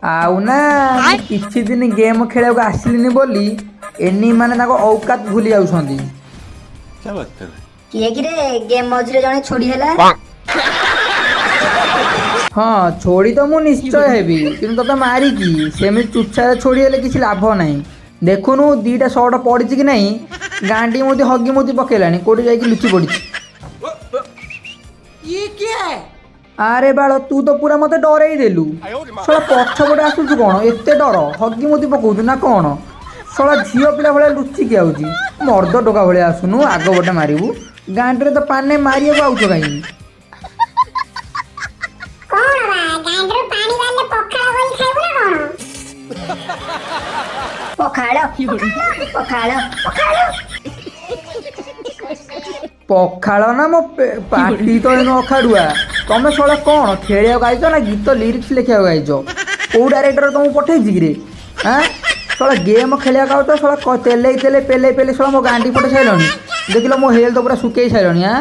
ଆଉ ନା, ମୁଁ କିଛି ଦିନ ଗେମ୍ ଖେଳିବାକୁ ଆସିଲିନି ବୋଲି ଏନି ମାନେ ତାଙ୍କ ଔକାତ ଭୁଲି ଯାଉଛନ୍ତି। क्या बात कर रहे हैं? କିଏ କିରେ, ଗେମ୍ ମଝିରେ ଜଣେ ଛୋଡ଼ି ହେଲା? ହଁ, ଛୋଡ଼ି ତ ମୁଁ ନିଶ୍ଚୟ ହେବି, କିନ୍ତୁ ତତେ ମାରିକି। ସେମିତି ଚୁଚ୍ଛାରେ ଛୋଡ଼ି ହେଲେ କିଛି ଲାଭ ନାହିଁ। ଦେଖୁନୁ, 2ଟା ସଟ୍ ପଡ଼ିଛି କି ନାହିଁ, ଗାଣ୍ଡି ମୋତି ହଗି ମୋତି ପକେଇଲାଣି, କୋଉଠି ଯାଇକି ଲୁଚି ପଡ଼ିଛି। ଆରେ ବାଳ, ତୁ ତ ପୁରା ମତେ ଡରେଇ ଦେଲୁ। ଶଳା, ପଛପଟେ ଆସୁଛୁ, କ'ଣ ଏତେ ଡର? ହଗି ମୋତି ପକଉଛୁ ନା କ'ଣ? ଶଳା, ଝିଅ ପିଲା ଭଳିଆ ଲୁଚିକି ଆଉଛି। ମର୍ଦ ଟୋକା ଭଳିଆ ଆସୁନୁ, ଆଗ ପଟେ ମାରିବୁ। ଗାଣ୍ଡିରେ ତ ପାନେ ମାରିବାକୁ ଆଉଛ କାହିଁକି? କଣ ବା, ଗାଣ୍ଡରୁ ପାଣି ବାହାରିଲେ ପଖାଳ କରି ଖାଇବୁ ନା କଣ? ପଖାଳ, ପଖାଳ, ପଖାଳ। ପଖାଳ ନା ମୋ ପାଟି ତ ଏଇନୁ ଅଖାଡୁଆ। ତମେ ଶଳା କ'ଣ ଖେଳିବାକୁ ଆଇଛ ନା ଗୀତ ଲିରିକ୍ସ ଲେଖିବାକୁ ଆଇଛ? କୋଉ ଡାଇରେକ୍ଟର ତମକୁ ପଠେଇଛି କିରେ? ଆଁ, ଶଳା, ଗେମ୍ ଖେଳିବାକୁ ଆଉଛ? ଶଳା, ତେଲେଇ ତେଲେଇ, ପେଲେଇ ପେଲେଇ ଶଳା ମୋ ଗାଣ୍ଡି ଫଟେଇ ସାରିଲଣି। ଦେଖିଲ, ମୋ ହେଲ୍ଥ ପୁରା ଶୁକେଇ ସାରିଲଣି। ଆଁ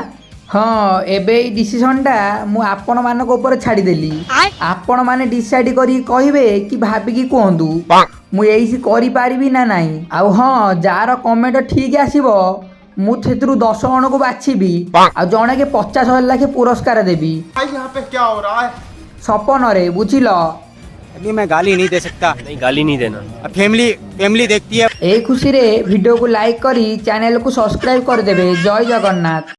ହଁ, ଏବେ ଏଇ ଡିସିସନଟା ମୁଁ ଆପଣମାନଙ୍କ ଉପରେ ଛାଡ଼ିଦେଲି। ଆପଣମାନେ ଡିସାଇଡ୍ କରିକି କହିବେ କି ଭାବିକି କୁହନ୍ତୁ, ମୁଁ ଏଇସି କରିପାରିବି ନା ନାହିଁ। ଆଉ ହଁ, ଯାହାର କମେଣ୍ଟ ଠିକ୍ ଆସିବ, ମୁଁ ସେଥିରୁ 10 ଜଣକୁ ବାଛିବି ଆଉ ଜଣକେ 50,000 ଲେଖେ ପୁରସ୍କାର ଦେବି। भाई, यहाँ पे क्या हो रहा है? ସପନରେ, ବୁଝିଲ? अभी मैं गाली नहीं दे सकता। नहीं, गाली नहीं देना। फैमिली फैमिली देखती है। ଏଇ ଖୁସିରେ ଭିଡ଼ିଓକୁ ଲାଇକ୍ କରି ଚ୍ୟାନେଲକୁ ସବସ୍କ୍ରାଇବ୍ କରିଦେବେ। ଜୟ ଜଗନ୍ନାଥ।